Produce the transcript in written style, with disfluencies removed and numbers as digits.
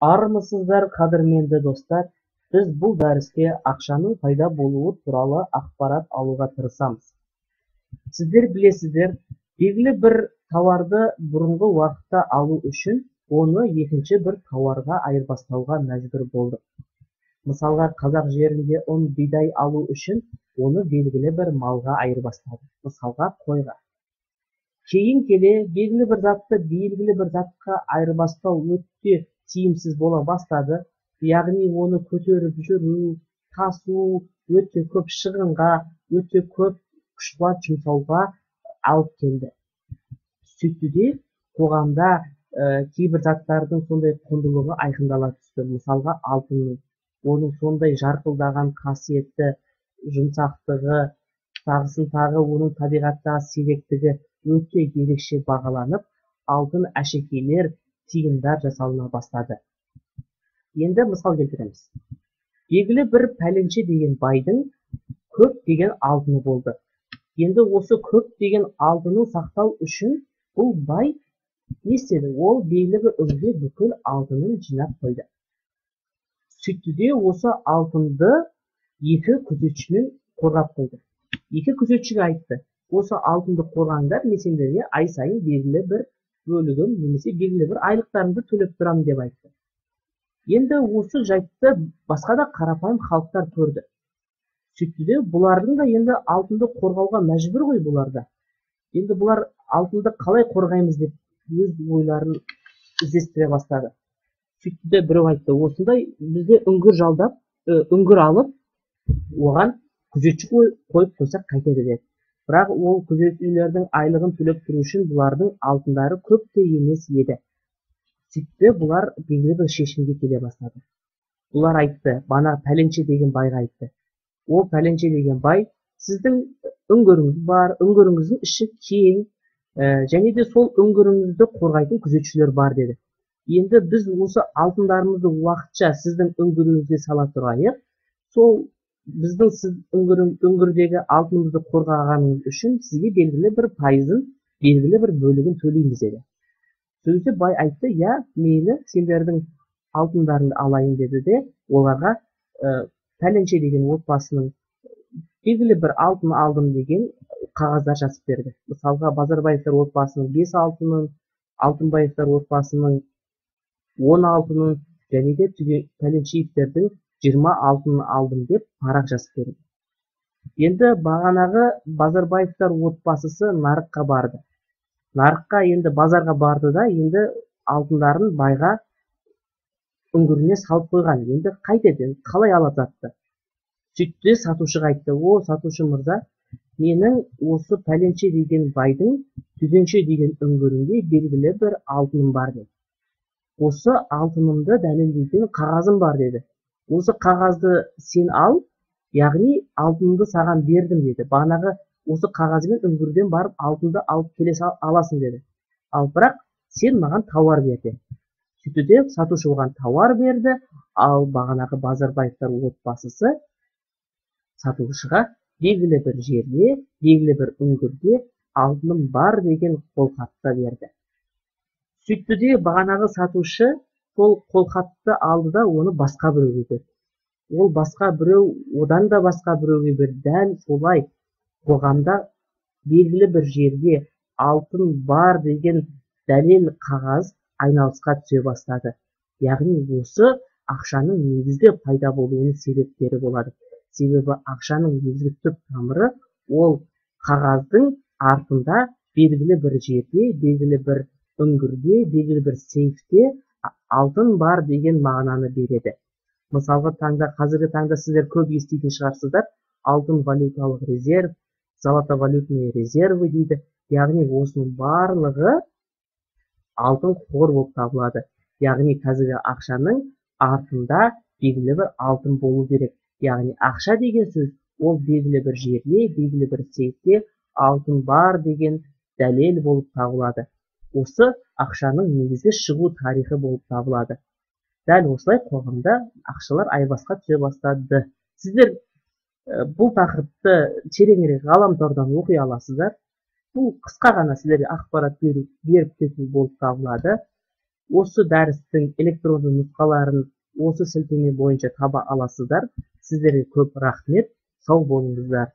Армысыздар, қадірменді достар! Біз бұл дәрісте ақшаның пайда болуы туралы ақпарат алуға тырысамыз. Сіздер білесіздер, белгілі бір тауарды бұрынғы уақытта алу үшін оны екінші бір тауарға айырбастауға мәжбүр болдық. Мысалға, қазақ жерінде ұн, бидай алу үшін оны белгілі бір малға айырбастады. Мысалға, қойға. Кейін келе белгілі бір затты белгілі бір затқа айырбастау өте тиімсіз бола бастады. Яғни оны көтеріп жүру, тасу өте көп шығынға, өте көп күш-қуат жұмсауға алып келді. Сөйтті де қоғамда кейбір заттардың сондай құндылығы айқындала түсті. Мысалға, алтынның, оның сондай жарқылдаған қасиетті, жұмсақтығы, тағысын тағы оның табиғаттағы сиректігі өте ерекше бағаланып, алтын әшекейлер, тиындар жасалына бастады. Енді мысал келтіреміз. Белгілі бір пәленше деген байдың көп деген алтыны болды. Енді осы көп деген алтынын сақтау үшін бұл бай не істеді? Ол белгілі бір үңге бүкіл алтынын жинап қойды. Сөйтті де осы алтынды екі күзетшімен қорғап қойды. Екі күзетшіге айтты: осы алтынды қорғаңдар, мен сендерге ай сайын белгілі бір бөлігін немесе белгілі бір айлықтарыңды төлеп тұрамын деп айтты. Енді осы жайтты басқа да қарапайым халықтар көрді. Сөйтті де бұлардың да енді алтынды қорғауға мәжбүр ғой бұлар да. Енді бұлар алтынды қалай қорғаймыз деп өз ойларын іздестіре бастады. Сөйтті де біреу айтты: осындай бізде үңгір жалдап, үңгір алып, оған күзетші қойып қойсақ қайтеді деді. Бірақ ол күзетшілердің айлығын төлеп тұру үшін бұлардың алтындары көп те емес еді. Сөйтті бұлар белгілі бір шешімге келе бастады. Бұлар айтты, бана пәленше деген байға айтты. О пәленше деген бай, сіздің үңгіріңіз бар, үңгіріңіздің іші кең, және де сол үңгіріңізді қорғайтын күзетшілер бар деді. Енді біз осы алтындарымызды уақытша сіздің үңгіріңізге сала тұрайық. Сол біздің сіз үңгірдегі алтынымызды қорғағаныңыз үшін сізге белгілі бір пайызын, белгілі бір бөлігін төлейміз деді. Сөйтіп бай айтты: иә, мейлі, сендердің алтындарыңды алайын деді де, оларға пәленше деген отбасының белгілі бір алтын алдым деген қағаздар жазып берді. Мысалға, Базарбаевтар отбасының 5 алтынын, Алтынбаевтар отбасының 10 алтынын және де пәленшеевтердің 20 алтынын алдым деп парақ жазып берді. Енді бағанағы Базарбаевтар отбасысы нарыққа барды. Нарыққа енді базарға барды да, енді алтындарын байға үңгіріне салып қойған. Енді қайтеді, енді қалай алады затты? Сөйтті де сатушыға айтты: о, сатушы мырза, менің осы пәленше деген байдың түгенше деген үңгірінде белгілі бір алтыным бар деді. Осы алтынымды дәлелдейтін қағазым бар деді. Осы қағазды сен ал, яғни алтынымды саған бердім деді. Бағанағы осы қағазбен үңгірден барып алтынды алып келе аласың деді. Ал бірақ сен маған тауар бер деді. Сөйтті де сатушы оған тауар берді, ал бағанағы Базарбаевтар отбасысы сатушыға белгілі бір жерде, белгілі бір үңгірде алтыным бар деген қолхатты берді. Сөйтті де бағанағы сатушы сол қолхатты алды да оны басқа біреуге берді. Ол басқа біреу, одан да басқа біреуге берді. Дәл солай қоғамда белгілі бір жерде алтын бар деген дәлел қағаз айналысқа түсе бастады. Яғни осы ақшаның негізгі пайда болуының себептері болады. Себебі ақшаның негізгі түп тамыры ол қағаздың артында белгілі бір жерде, белгілі бір үңгірде, белгілі бір сейфте алтын бар деген мағынаны береді. Мысалға, қазіргі таңда сіздер көп еститін шығарсыздар, алтын валюталық резерв, золотовалютные резервы дейді. Яғни осының барлығы алтын қор болып табылады. Яғни қазіргі ақшаның артында белгілі бір алтын болу керек. Яғни ақша деген сөз ол белгілі бір жерде, белгілі бір сейфте алтын бар деген дәлел болып табылады. Осы ақшаның негізгі шығу тарихы болып табылады. Дәл осылай қоғамда ақшалар айырбасқа түсе бастады. Сіздер бұл тақырыпты тереңірек ғаламтордан оқи аласыздар. Бұл қысқа ғана сіздерге ақпарат беріп кету болып табылады. Осы дәрістің электронды нұсқаларын осы сілтеме бойынша таба аласыздар. Сіздерге көп рахмет, сау болыңыздар.